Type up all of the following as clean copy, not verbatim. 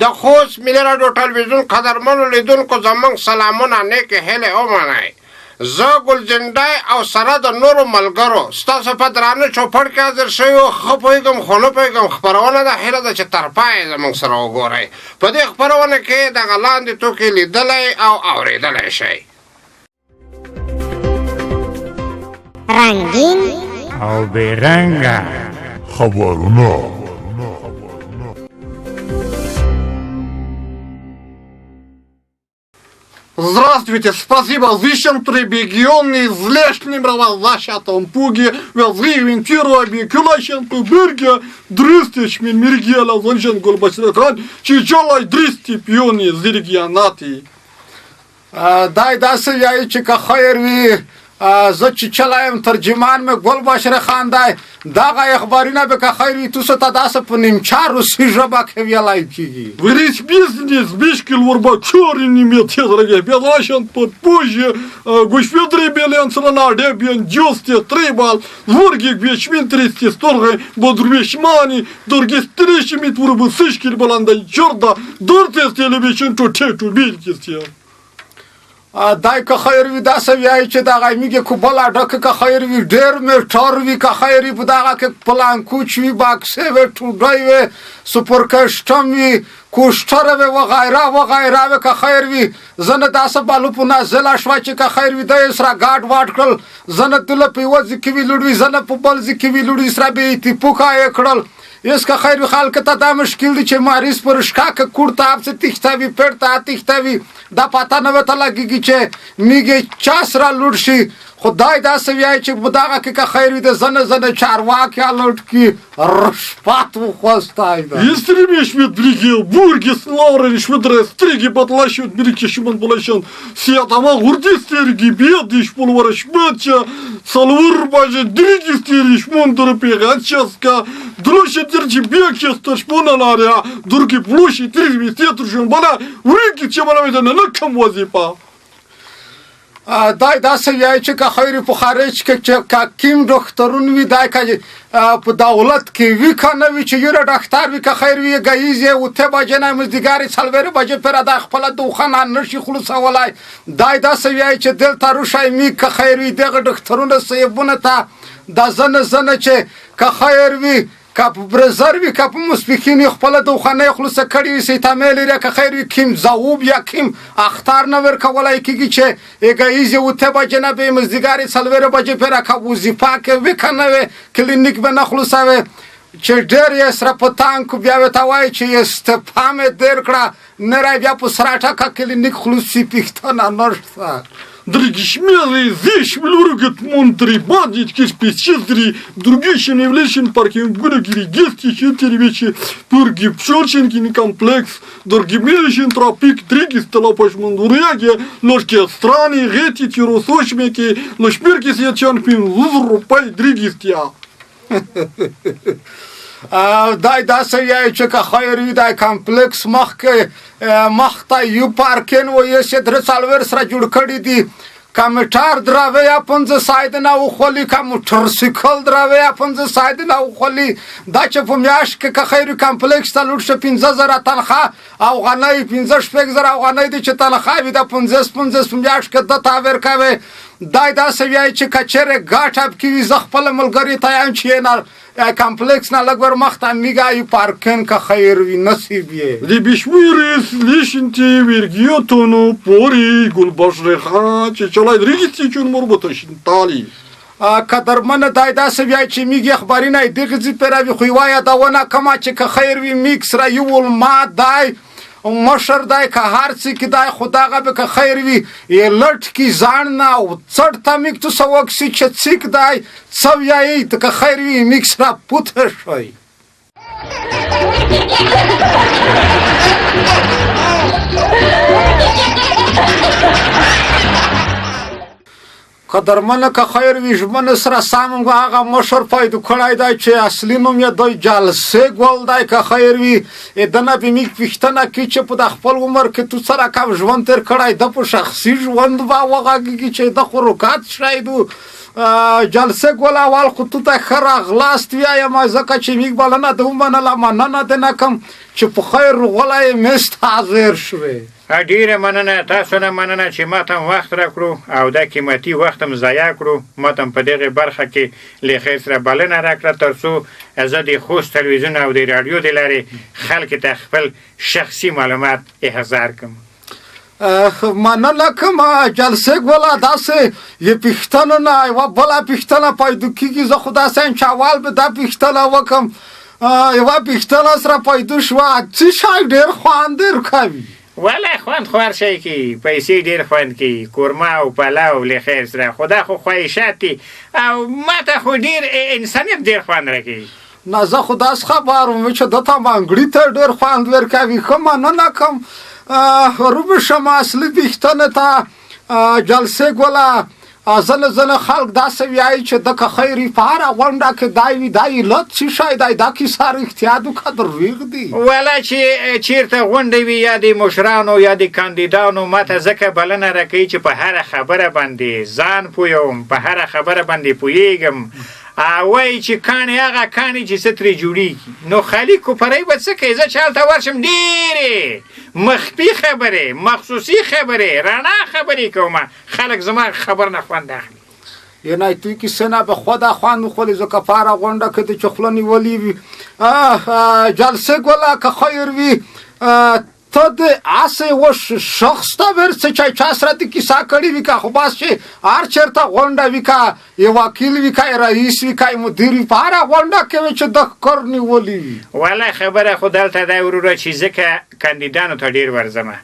د خوست ملي راډیو ټلویزیون قدرمنو لیدونکو زموږ سلامونه، نیکې هیلې ومنئ. زه ګل جنډی او سره د نورو ملګرو ستاسو په درانه چوپړ کې حاضر شوي یو. ښه پوهېږم خو نه پوهېږم خپرونه ده، هیله ده چې تر پایه زموږ سره وګورئ. په دې خپرونه کې دغه لاندې توکي لیدلی او اورېدلی شئ. رنګین او بې رنګه خبرونه. Здравствуйте, спасибо, зищем требегионный, злешним равазащатом пуге, вязри кюлащен тубырге, дрыстечмин миргела, зонжен гулбашрахан, чичолай дрысти пиони, зиргианати. دای داسې وایي چې که خیر وي، زه چې چلایم ترجمان مې ګل بشر خان دی. دغه اخبارونه به که خیر وي تاسو ته داسې په نیمچه روسي ژبه کې ویلی کېږي. Вирис бизнес, бишкил урба чорини метезраге, белашен подпозже, гушведри беленцрана, дебен дюсте, трибал, зворги гвечмин тристи сторгай, бодрвешмани, доргистришими турбы сышкил баландай чорда, дортес телевишен то тету бильтисте. دای که خیر وي داسې وایي چې دغه میږي کو بل اډه کې که خیر وي ډېر میټر وي، که خیر وي په دغه کې پلانکوچ وي، باکسې وي، ټوډی وي، سپرکشټم وي، کوشټر وي، وغیره وغیره وي. که خیر وي زنه داسې بالو په نازله شوه چې که خیر وي دی سره ګاډ واډ کړل، زنه دله په یوه ځای کې وي لوړ وي، زنه په بل ځای کې وي لوړ وي، سره بې اتفاقه یې کړل. اس که خیر وي خلک ته دا مشکل دی چې مریض پر شکاکه کوړ ته اپ څه تښتوي، پړ ته تښتوي، دا پته نه ورته لګېږي چې میږي چا سره لوټ شي. خدای داسې وایي چې په دغه کې که خیر وي د زنه زنه چارواکي الوټ کړي، رشپات وخوستای ده. Истремеш мед бурги славры шведре стриги батлащут мирки шиман балашан сиятама гурдистерги бедиш пулвара шмеча салвур баже дригистери шмундр пегачаска друши дирчи бекестер шмуналаря дурги плуши тризми сетрушин бала урики чемана на кам вазипа. دای داسې وایي چې که خیر په خارج کې چې که کیم ډاکټرون وي، دای که په دولت کې وي که نه وي، چې یو ډاکټر وي که خیر وي ګیز یې اته بجې نه مزدګارې څلوېښت بجې پرې دا خپله دوخانه نه شي خلاصولی. دای داسې وایي چې دلته روشی مي که خیر وي دغه ډاکټرونه صیبونه ته دا زنه زنه چې که خیر وي که په برزر وي که په مسپخین وي خپله دوخانه یې خلاصه کړې وي، سیتامې لري، که خیر وي کیم ځواب یا کیم اخطار نه ورکولی کېږي چې ګیز یې اته بجې نه به مزدګارې څلوېښت بجې پرې که وظیفه کې وي که نه وي کلینیک به نه خلاصوي، چې ډېر یې سره په تانک بیا ورته وایي چې استعفا مې دېر کړه، نه را بیا په سره ټکه کلینیک خلاص شي، پوښتنه نشته. Дргишмелы, зишмилургет мунтри, бандитки списчизри, другишин и влешин паркин гургири, гести хитервичи, пурги пшорчинкин комплекс, доргимелишин тропик, дригис телопаш мундуряге, ложки страны, гети тиросошмеки, лошмирки сечанпин, лузрупай дригистия. دای داسې وایي چې که خیر وي دای کمپلیکس مخکې مخته یو پارکین و یې چې درې څلوېښت سره جوړ کړي دي، که موټر دراوی یا پنځه ساید نه وخولي، که موټرسایکل دراوی یا پنځه ساید نه وخولي، دا چې په میاشت کې که خیر وي کمپلیکس ته لوټ شي 5000 تنخوا افغانۍ، 5-6 زره افغانۍ دي چې تنخوا وي، دا 50 په میاشت کې ده ته ورکوي. دای داسې وایي چې که چېرې ګاټ اپ کې وي، زه خپله ملګري ته یم چې نه کمپلیکس نه لږ ور مخته میږه یو پارکین که خیر وي نصیب یې. Лебешмирис, лишинти, виргиотону, пори, гулбашреха, чечалай, дригисти, чун мурбуташинтали. قدرمن دای داسې وایي چې میږي اخبارونه یې دغې ځي پرې وي، خو یوه یادونه کومه چې که خیر وي میږ سره یو ما دی مشر دی که هر څه کې دی، خو دغه به که خیر وي یې لټ کي ځان نه او څټ ته میږ ته څه وکسي چې څیک دی څه ویایي، که خیر وي میږ سره پوته شئ. قدرمنه که خیر وي ژمنې سره سم هغه مشر پیدا کړی دی چې اصلي نوم یې دی جلسې ګل دی. که خیر وي دنه به مې پوښتنه کوي چې په د خپل عمر کې تو څه رقم ژوند تېر کړی، ده په شخصي ژوند به وغږېږي چې ده خو رکات شی دو. جلسې ګل اول خو تو ته ښه راغلاست ویایم، ځکه چې موږ بلنه ده ومنله، مننه دې نه کوم چې په خیر روغلی یې مېز ته حاضر شوې. ډیره مننه تاسو نه مننه چې ماته هم وخت راکړو او دا قیمتي وخت هم ضایع کړو. ماته هم په دغه برخه کې له خیر سره بلنه راکړه ترڅو زه د خوست تلویزیون او د راډیو د لارې خلک ته خپل شخصي معلومات احضار کړم. مننه کوم جلسې ګله، داسې یې پوښتنه نه یوه بله پوښتنه پیدا کېږي. زه خو داسې یم چې اول به دا پوښتنه وکړم. یوه پوښتنه سره پیدا شوه، څه شی ډېر خوند درکوي؟ والا خوند خو هر شی کوي، پیسې ډېر خوند کوي، کورما او پلاو له خیر سره، خو دا خو خواهشات دي او ماته خو ډېر انسانیت ډېر خوند راکوي. نه زه خو داسې خبر وم چې ده ته منګړي ته ډېر خوند ورکوي. ښه مننه کوم. روبه شم اصلي پوښتنې ته. جلسې ګله، ځینې ځینې خلک داسې وایي چې ده که خیر وي په هره غونډه کې دی وي، دا علت څه شی دی؟ دا کیسه رښتیا ده که دروغ دي؟ والا چې چیرته غونډه وي یا د مشرانو یا د کاندیدانو، ماته ځکه بلنه راکوي چې په هره خبره باندې ځان پوهوم، په هره خبره باندې پوهېږم. وایي چې کاڼې هغه کاڼې چې څه ترې جوړېږي، نو خالي کوپرۍ به څه کوي؟ زه چې هلته ورشم ډېرې مخفي خبرې، مخصوصي خبرې، رڼا خبرې کوم، خلک زما خبر نه خوند اخلي. یعنی توی کیسې نه به خودا خوند وخوري، ځکه په هره غونډه کې دې چې خوله نیولې وي. جلسې ګله که خیر وي، ته د هسې یوه شخص ته ورسې چې چا سره دې کیسه کړې وي، که خو بس چې هر چېرته غونډه وي، که یې وکیل وي، که یې رئیس وي، که یې مدیر وي، په هره غونډه کې وي چې د ښکر نیولې وي. والا خبره خو دلته دی وروره چې ځکه کاندیدانو ته ډېر ورځمه،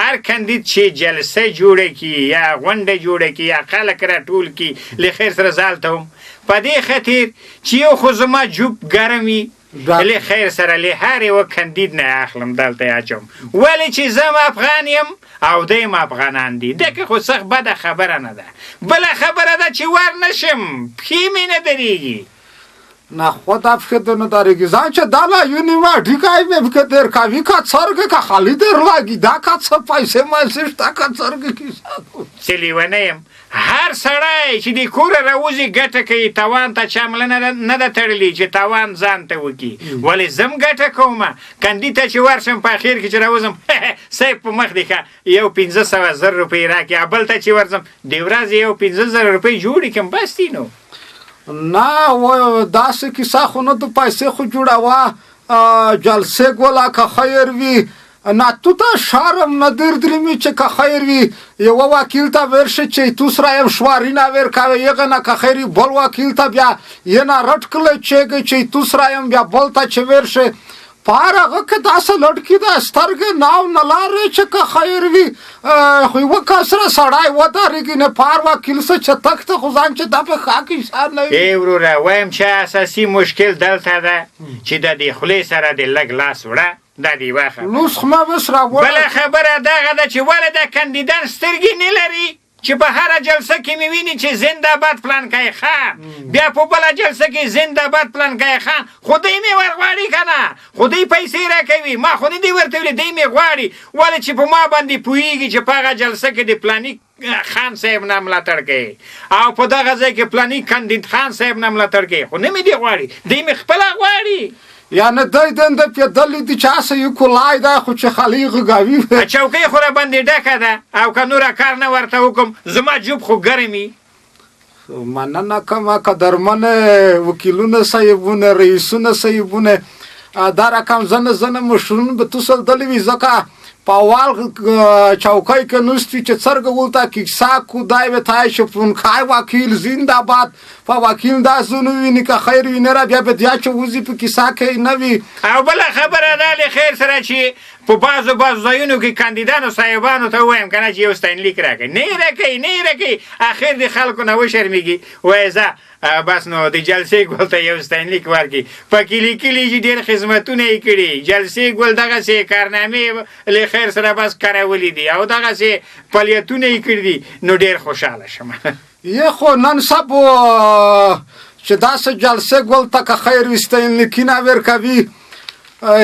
هر کاندید چې جلسه جوړه کړي یا غونډه جوړه کړي یا خلک راټول کړي، له خیر سره زه هلته وم، په دې خاطر چې یو خو زما جوب ګرم وي، له خیر سره له هر یوه کاندید نه اخلم دلته یې اچوم، ولې چې زه هم افغان یم او دی هم افغانان دي. دکه خو څه بده خبره نه ده. بله خبره ده چې ور نه شم، پښې مې نه درېږي. نه خدا پښې دې نه درېږي، ځان چې دا لا یو نیمه ډیکای مې پکې دیر کوي، که څرګې که خالي در لاګي، دا که څه پیسې مېسې شته که څرګې کیسه. څه لیونی یم، هر سړی چې د کوره راوځي ګټه کوي، توان ته چا مله نه ده تړلې چې توان ځان ته وکړي، ولې زه هم ګټه کومه. کندي ته چې ورشم په اخر کې چې راوځم صاحب په مخ دې ښه یو 500,000 روپۍ راکړي، او بل ته چې ورځم د ورځې یو 5,000 روپۍ جوړې کړم، بس دي نو. نه داسې کیسه خو نه ده، پیسې خو جوړوه. جلسې ګله که خیر وي، نه تو ته شرم نه در درمي چې که خیر وي یوه وکیل ته ورشي چې تو سره یم شواري نه ورکوي، هغه نه که خیر وي بل وکیل ته بیا یې نه رټکلی چېږي چې تو سره یم، بیا بل ته چې ورشي په هر هغه کې داسې لړکي ده سترګې ناو نه لارې چې که خیر وي خو یوه کس سره سړی ودرېږي، نه په هر وکیل څه چې تښته خو ځان چې دا په ښه کیسه نه وي. ای وروره وایم چې اساسي مشکل دلته ده چې د دې خولې سره د لږ لاس وړه، دا دی یوه خبره. لوس خو ما بس راوړه. بله خبره دغه ده چې ولې دا کاندیدان سترګې نه لري چې په هره جلسه کې مې ویني چې زنده باد پلانکی خان، بیا په بله جلسه کې زنده باد پلانکی خان، خو دی مې ورغواړي که نه، خو دی پیسې راکوي، ما خو نه دی ورته ویلي، دی مې غواړي، ولې چې په ما باندې پوهېږي چې په هغه جلسه کې د پلاني خان صاحب نه ملاتړ کوي او په دغه ځای کې پلاني کاندید خان صاحب نه ملاتړ کوي، خو نه مې دی غواړي، دی مې خپله غواړي. یعنې دی دنده پېدلې دي چې هسې یو کولای دی خو چې خالي غږوي. چوکۍ خو راباندې ډکه ده او که نوره کار نه ورته وکړم زما جوب خو ګرم وي. مننه کوم قدرمن وکیلونه صاحبونه، رئیسونه صاحبونه، دا رقم ځنه ځنه مشرون به توسل دلې وي، ځکه په اول چوکۍ کې نوست وي چې څرګه ولته کیسه کو دی به تای چې پلونکی وکیل زنده باد، په وکیل داسې نه ویني که خیر وي نه را بیا به بیا چې وځي په کیسه کې نه وي. او بله خبره دا له خیر سره چې په بعضو بعضو ځایونو کې کاندیدانو صاحبانو ته ووایم که نه چې یو ستاینلیک راکړئ، نه یې راکوي، نه یې راکوي، اخر د خلکو نه وشرمېږي، وایي ځه بس نو د جلسې ګل ته یو ستاینلیک ورکړي، پکې لیکلي چې ډېر خدمتونه یې کړي، جلسې ګل دغسې کارنامې له خیر سره بس کارولي دي او دغسې فعالیتونه یې کړي دي، نو ډېر خوشحاله شم. یې خو نن سبا چې داسې جلسې ګل ته که خیر وي ستاینلیکونه ورکوي.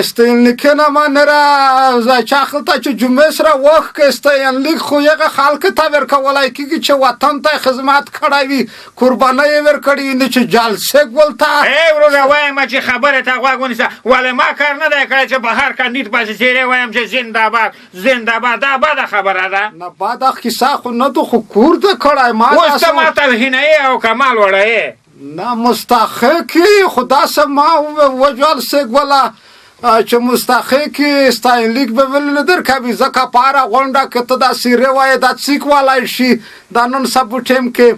ستاینلیکونه ما نه را چا خلته چې جمعې سره وخت کې ستاینلیک خو یغه خلک ته ورکولای کېږي چې وطن ته خدمت کړی وي، قربانۍ یې ورکړي وي، نه چې جلسې ګل ته. ای وروره وایم چې خبرې ته غوږ ونیسه، ولې ما کار نه دی کړی چې په هر کاندید پسې څېرې وایم چې زنده باد زنده باد. دا بده خبره ده. نه بده کیسه خو نه ده، خو کور دې کړی. ما اوس ته ما توهینوې او کمال وړوې. نه مستحق یې، خو داسې ما وجلسې ګله چې مستحق یې ستاینلیک به ولې نه درکوي، ځکه په هره غونډه کې ته دا سیرې وایې، دا څیک والی شي. دا نن سبا ټیم کې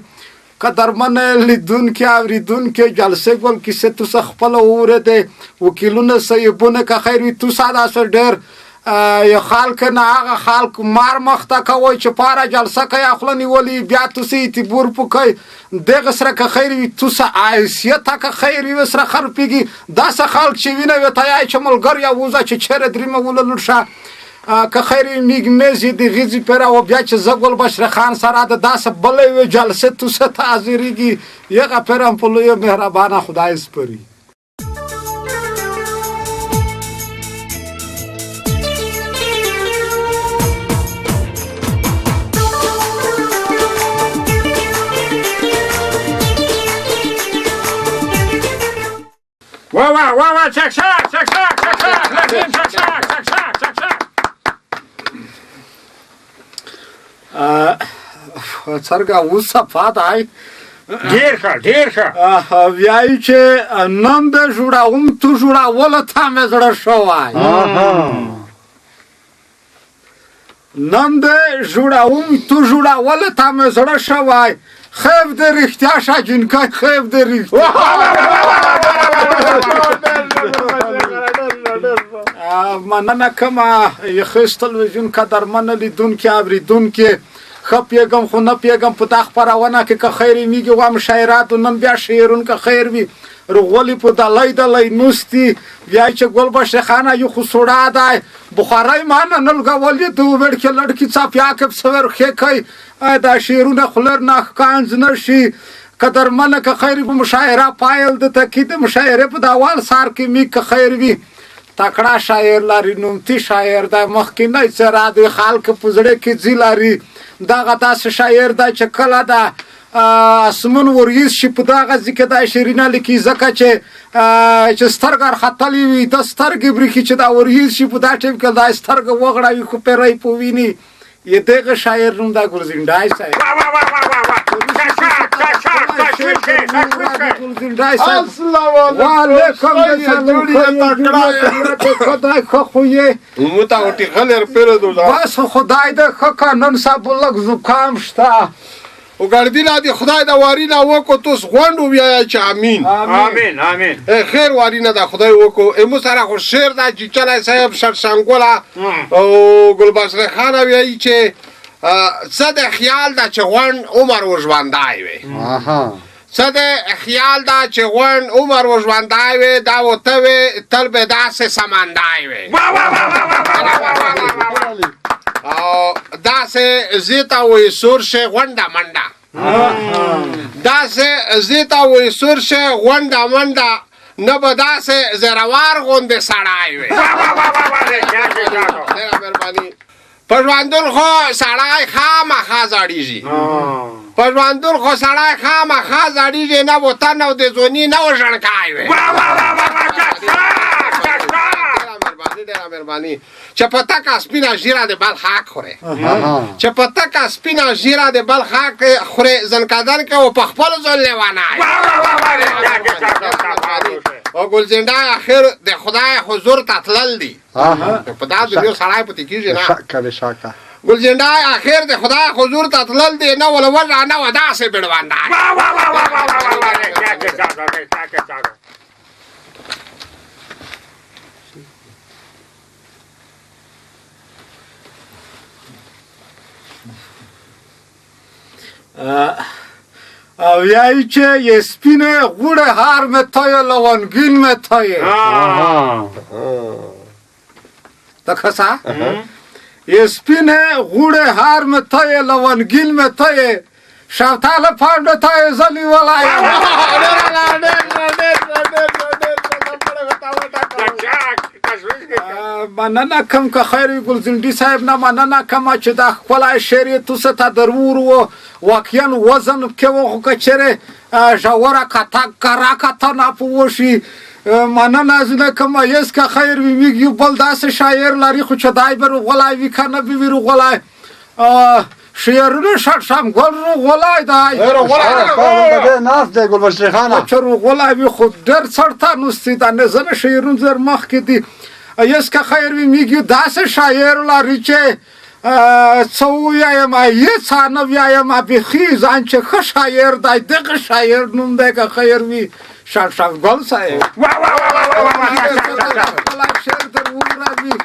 قدرمن لیدونکي اورېدونکي جلسې ګل کیسې تاسو خپله واورېدې، وکیلونه صاحبونه که خیر وي تاسو داسې ډېر یو خلک نه هغه خلک مار مخته کوئ چې په هره جلسه کې یې خوله نیولې، بیا تاسو اعتبار په کوئ. دغه سره که خیر وي تاسو حیثیت که خیر وي سره خرپېږي. داسې خلک چې وینه وي ته یې چې ملګری ووځه چې چېرې درېیمه وله لوټ شه که خیر وي میږ میز یې د غیزې پرې او بیا چې زه ګل بشر خان سره د داسې بلې یوې جلسې تاسو ته حاضرېږي، یغه پرې هم په لویه مهربانه خدای سپري. وا وا وا وا چک چک چک چک چک چک لازم چک چک چک چک چک چک. څرګه اوس صفا دی. ډېر ښه ډېر ښه. ویایي چې نن د جوړوم تو جوړولو ته مې زړه شوی، نن د جوړوم تو جوړولو ته مې زړه شوی. خیف د رښتیا شه جینکۍ، خیف د رښتیا. مننه کومه ښه تلویزیون قدرمن لیدونکي اورېدونکي. ښه پوهېږم خو نه پوهېږم په دا خپرونه کې که خیر میږي وم شاعراتو نن بیا شعرون که خیر وي رغولي په دلی دلی نوستي. بیا چې ګل بشر خانه یو خو سوړا دی بخارۍ ما نه نلګولې د وړکې لړکې څاپیا کې څه ورښې کوي دا شعرونه خولر نه ښکانځ نه شي. قدرمنه که خیر په مشاعره پایل د تکي د مشاعرې په داوال سار کې می که خیر وي تکړه شاعر لري، نومتي شاعر دی، مخکینی څېره دی، خلک په زړه کې ځي لري. دغه داسې شاعر دی چې کله د اسمون وریځ شي په دغه ځای کې دا شعرونه لیکي، ځکه چې چې سترګه ختلې وي د سترګې برېښي چې دا وریځ شي په دا ټیم کې دا سترګه وغړوي خو پیری په ویني. یې دغه شاعر نوم دا ګلزنډای صاحب. خدای ښه خو یې بس خدای د ښه که نن سبا لږ زکام شته. وګړدینا دې خدای د وارینا وکړو توس غونډ وویایه چې امین. آمین آمین. خیر وارینا د خدای وکړو. مو سره خو شعر دا چې چلی صاحب شرشنګوله او ګلبشر خان ویایي چې څه د خیال ده چې غونډ عمر وژوندی وي، څه د خیال ده چې غونډ عمر وژوندی وي، دا ورته وي تل به داسې سمندی وي او داسې زیته وي سور شي غونډه منډه، داسې زیته وي سور شي غونډه منډه، نه به داسې زروار غوندې سړی وي. ډېره مهرباني. په ژوندون خو سړی خامخا زړېږي، په ژوندون خو سړی خامخا زړېږي، نه وطن او د ځوني نه وژړکی وي. ډېره مهرباني. چې په تکه سپینه ږیره د بل خاک خورې، چې په تکه سپینه ږیره د بل خاک خورې، ځنکدن که و په خپل ځان لیونی. او ګلزنډای اخر د خدای حضور ته تلل دي، په دا دنیا سړی پاتې کېږي نه. ګلزنډای اخر د خدای حضور ته تلل دي، نه ولوږه نه وه داسې بېړوندی. او یایي چې یې سپینې غوړې هار مې تایه لونګین مې تایه. ته ښه سه یې سپینې غوړې هار مې تایه لونګین مې تایه، شفتاله پانډو ته یې زه نیولی یم. مننه کوم که خیر وي ګلزنډي صاحب نه مننه کوم چې دا ښکلی شعر یې تاسو ته درور و. واقعا وزن پکې و، خو که چېرې ژوره کته کره کتنه په وشي. مننه ځینې کوم. یس که خیر وي میږ یو بل داسې شاعر لري، خو چې دای به روغلی وي که نه به وي روغلی. شعرونه شړشم ګل روغلی دی. ناست دی ګل بشری خانه. چې روغلی وي خو ډېر څړته نوستي ده، نه ځینې شعرونه زر مخکې دي. یس که خیر وي میږ یو داسې شاعر لري چې څه ووایم، هېڅ نه ویایم، بیخي ځان چې ښه شاعر دی، دغه شاعر نوم دی که خیر وي شړشم ګل صاحب. شعر در ووروي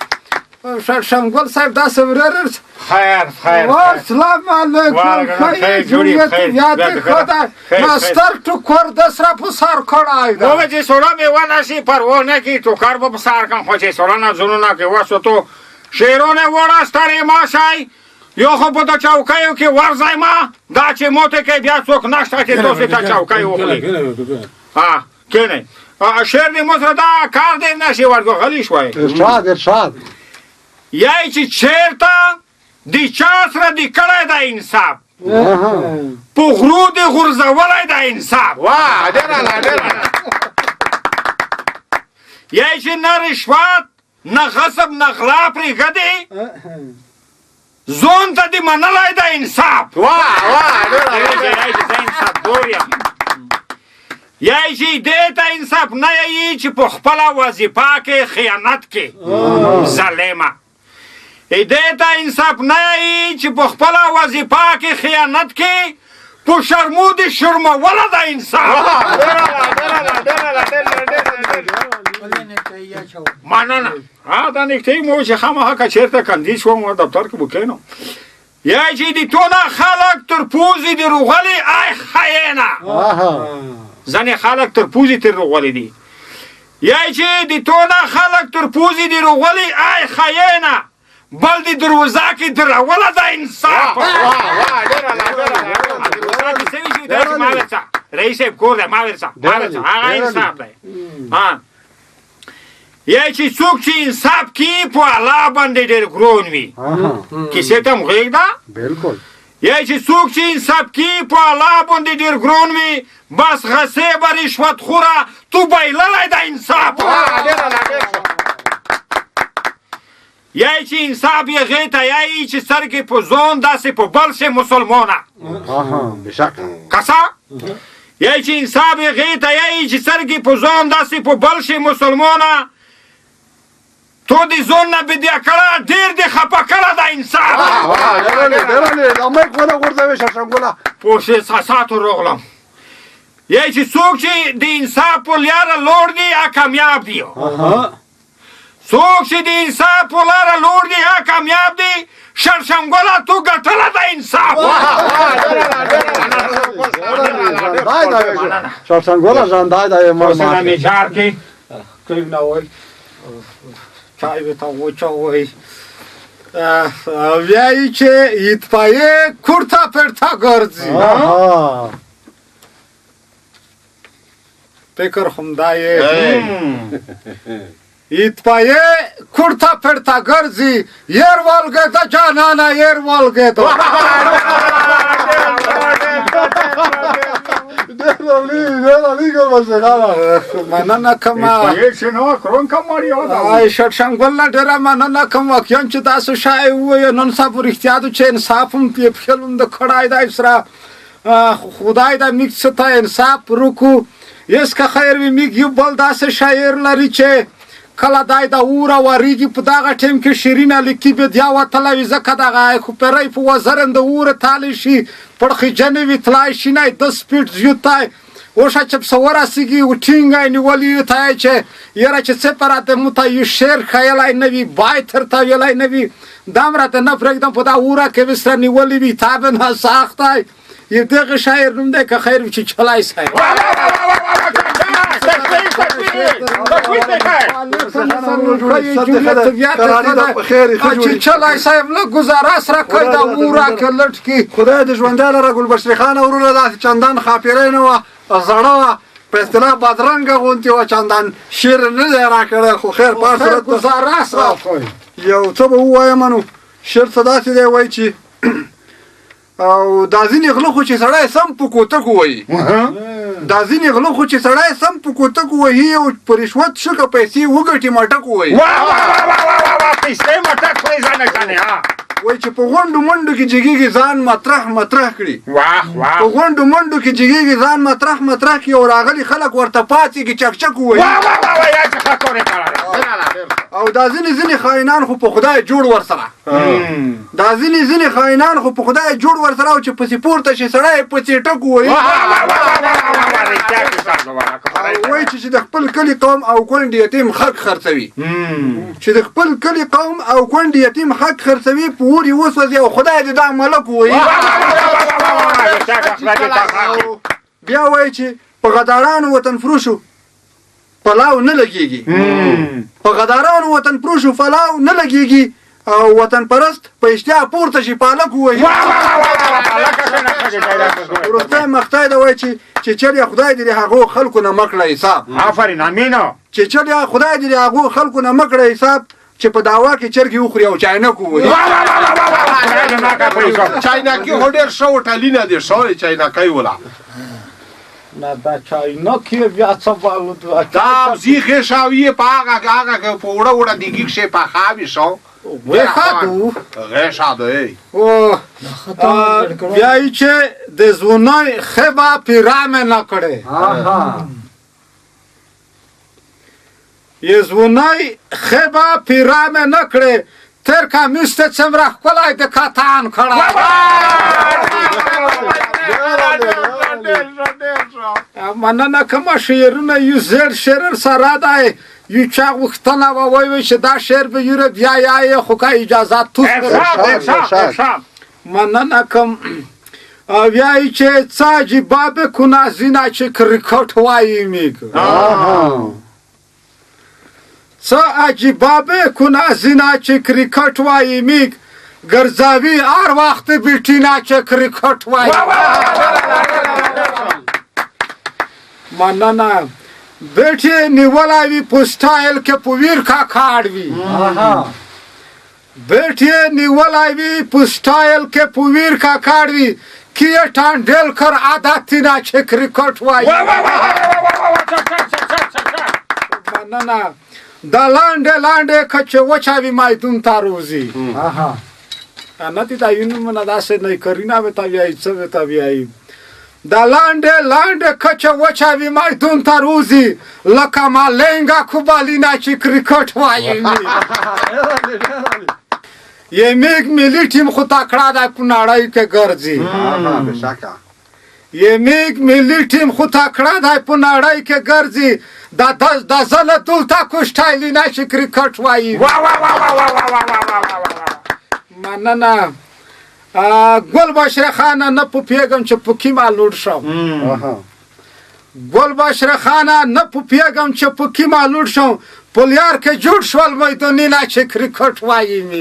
شړشم ګل صاحب داسې ورر. خیر خیر. السلام علیکم. خیر جوړ یاد ښه ده. ما ستر ټوکر د سره په سر کړی ده. وګه چې سوړه مې ونه شي پروا نه کړي، ټوکر به په سر کړم، خو چې سوړه نه زړونه کې وسو تو شعرونه وړه ستړې ما شی. یو خو په د چوکیو کې ورځی ما دا چې موته کې بیا څوک نشته چې تاسو ته چوکۍ وخوري. ها کښېنئ. شعر دې مو سره دا کار دې نه شي ورګو غلی شوی. ارشاد ارشاد. یای چې چېرته د چا سره دې کړی دا انصاف، په غرو دې غورځولی دا انصاف. واه ډېر اعلی ډېر اعلی. یای چې نه رشوت نه غصب نه غلا پرېږدې، ځون ته دې منلی دا انصاف. واه واه ډېر اعلی. یای چې زه انصاف دور یم. یای چې دې ته انصاف نه یي چې په خپله وظیفه کې خیانت کې ظالمه. دې ته انصاف نه یي چې په خپله وظیفه کې خیانت کې په شرمو دې شرموله دا انصاف. مننه. ها دا نکتې مو چې خامخا که چېرته کاندید شوم دفتر کې به کښېنم. یا چې د تونه خلک تر پوزې دې روغلي آی خاینه. ځینې خلک تر پوزې تر روغلي دي. یا چې د تونه خلک تر پوزې دې روغلي آی خاینه، بل دې دروازه کې دروله دا انصاف. رئیس صاحب کور دی، ما ورڅه ما ورڅه هغه انصاف دی. ها یا چې څوک چې انصاف کوي په الله باندې ډېر ګرون وي. کیسې ته هم غېږ ده. بالکل. یا چې څوک چې انصاف کوي په الله باندې ډېر ګرون وي، بس غصې به رشوت خوره تو بایللی دا انصاف. یا چې انصاف یې غې ته یایي چې سترګې په ځون داسې په بل شي مسلمانه. کسا یا چې انصاف یې غې ته یایي چې سترګې په ځون داسې په بل شي مسلمانه، تو دې ځون نه بدیا کړه ډېر دې خپه کړه دا انصاف. پوه شې احساساتو روغلم. یا چې څوک چې د انصاف په لاره لوړ دي هغه کامیاب دي. څوک چې د انصاف په لاره لوړ دي هغه کامیاب دي. شړشمګله تو ګټله د انصاف. شړشمګله ژوندی دی. حسین میجار کې کښېنوئ، چای به ته وچوئ. ویایي چې اطفایې کورته پرته ګرځي. فکر همدا یې اطفایې کورته پرته ګرځي، ير والګې د جانانه ير والګې د. مننه کوم. شړشم ګل نه ډېره مننه کوم. واقعا چې تاسو شای ووایه نن سبا رښتیا ده چې انصاف هم یې پښل هم د کړی دی سره. خدای دا موږ څه ته انصاف وکړو. یس که خیر وي موږ یو بل داسې شاعر لري چې کله دای د اوره وریږي په دغه ټیم کې شیرینه لیکي بیا وتلی وي، ځکه دغه خوپری په وزرن د اوره تالی شي، پړخیجنې وي، تلای شي نه، د سپیډ زیوتای اوښه چې پسه ورسېږي و ټینګه یې نیولې وي ته چې یاره چې څه په راته مو ته یو شعر ښیلی نه وي، بای ترته ویلی نه وي، دا هم راته نه پرېږدم په دا اوره کې مې سره نیولې وي، تا به نه سخت دی. یو دغه شاعر نوم دی که خیر وي چې چلای صاحب. تشویش تشویش چې چلای صاحب له ګزاره سره کوي دا وره کې لټ کې. خدای دې ژوندی لره ګلبشري خان وروره، داسې چندان ښاپېرۍ نه وه، زړه وه، په اصطلاح بدرنګه غوندې وه، چندان شعر نه دی راکړی، خو خیر په هر صورت ګزاره سره کوي. یو څه به ووایم نو شعر څه داسې دی وایي چې او دا ځینې غله خو چې سړی سم په کوتکو وهي، دا ځینې غله خو چې سړی سم په کوتکو وهي او په رشوت شکه پیسې وګټي مټک وهي. واه واه واه واه واه واه، پیسې مټک خوري ځانه ځانې. ها وایي چې په غونډو منډو کې جګېږي ځان مطرح مطرح کړي. واه واه. په غونډو منډو کې جګېږي ځان مطرح مطرح کړي او راغلي خلک ورته پاڅېږي چکچک ووهي. واه واه واه واه، یا چې ښه کورې کړه. او دا ځینې ځینې خاینان خو په خدای جوړ ورسره، دا ځینې ځینې خاینان خو په خدای جوړ ورسره او چې پسې پورته شي سړی په څېټک ووهي. وایي چې د خپل کلي قوم او کونډې یتیم حق خرڅوي، چې د خپل کلي قوم او کونډې یتیم حق خرڅوي، په اور یې وسوځي او خدای دې دا ملک ووهي. بیا وایي چې په غدارانو وطن فروشو پلاو نه لګېږي، په غدارانو وطن فروشو پلاو نه لګېږي او وطن پرست په اشتها پورته شي پالک ووهي. وروستی مقطع ده وایي چې چېرې خدای دې د هغو خلکو نه مه کړه حساب. آفرین، امین. چې چېرې خدای دې د هغو خلکو نه مه کړه حساب چې په دعوا کې چرګې وخوري او چاینک ووهي. چاینکي خو ډېر ښه هوټلونه دي، ښه چاینکۍ ولا. نه دا چاینک یې بیا څه بالو دا زی غېښاوي په هغه هغه په اوړه اوړه دیګي کښې پخاوي شو. غېښادو غېښادو. بیا یې چې د ځوانۍ ښه پیرامې نه کړې، یې ځوانۍ ښه پیرامې نه کړې، تېر کمیس ته څومره ښکلی د کتان کړی. مننه کومه شعرونه یو زیړ شعر سره دی، یو چا غوښتنه وه وایي چې دا شعر به یوره بیا یایې، خو که اجازه توس. مننه کوم. ویایي چې څه عجیبه به کنازینا چې کرکټ وایي میږ، څه عجیبه به کنازینا چې کرکټ وایي میږ، ګرځاوي هر وخت بیټینا چې کرکټ وایي. مننه. بیټ یې نیولی وي په سټایل کې په ویر کاکاړ وي، بیټ یې نیولی وي په سټایل کې په ویر کاکاړ وي، کی یې ټانډیلکر عادتینا چې کرکټ وایي. مننه. دا لاندې لاندې که چې وچاوي میدون ته روځي. نه دي دا یو نومونه داسې نیکرینا به ته ویایي، څه به ته ویایي. دا لاندې لاندې کچه وچاوي میدون ته روځي، لکه مالنګا کوبالینا چې کرکټ وایي. یې میږ ملي ټیم خو تکړه دی په نړۍ کې ګرځي، یې میږ ملي ټیم خو تکړه دی په نړۍ کې ګرځي، دا زله دلته کوشټایلینا چې کرکټ وایي. مننه. ګل بشره خانه نه پوهېږم چې په کې ما لوړ شم، ګل بشره خانه نه پوهېږم چې په کې ما لوړ شم، په لیار کې جوړ شول میدانونه چې کرکټ وایي مې.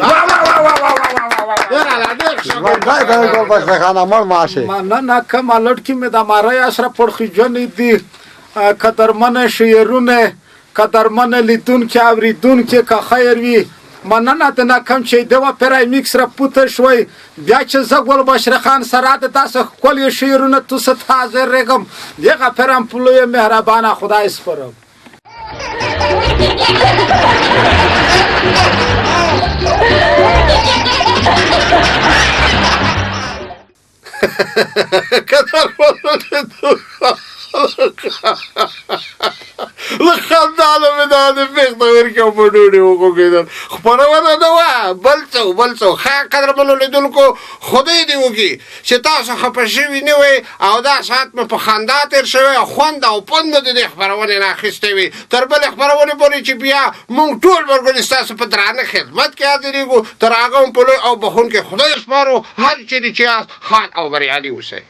مننه کوم. لوړ کې مې د مارۍ سره پړخیجنې دي، قدرمنه شعرونه، قدرمنه لیدونکي اورېدونکي که خیر وي. مننه د نه کوم چې د وه پرایمیک سره پوته شوی، بیا چې زه ګل بشره خان سره د داسې ښکلي شعرونه تاسو ته حاضر رېږم، دغه پرم په لویه مهربانه خدای سپارم. له خندا نه مې دا د پېښتورکي او په ډوډۍ وخوږېدل. خپرونه نه وه، بل څه و، بل څه و. ښه قدرمنو لیدونکو، خدای دې وکړي چې تاسو خفه شوي نه وئ او دا ساعت مو په خندا تېر شوی او خوند او پند مو د دې خپرونې نه اخیستی وي. تر بلې خپرونې پورې چې بیا موږ ټول ملګري ستاسو په درانه خدمت کې حاضرېږو، تر هغه هم په لوی او بخښونکي خدای سپارو. هر چېرې چې یاست ښاد او بریالي اوسئ.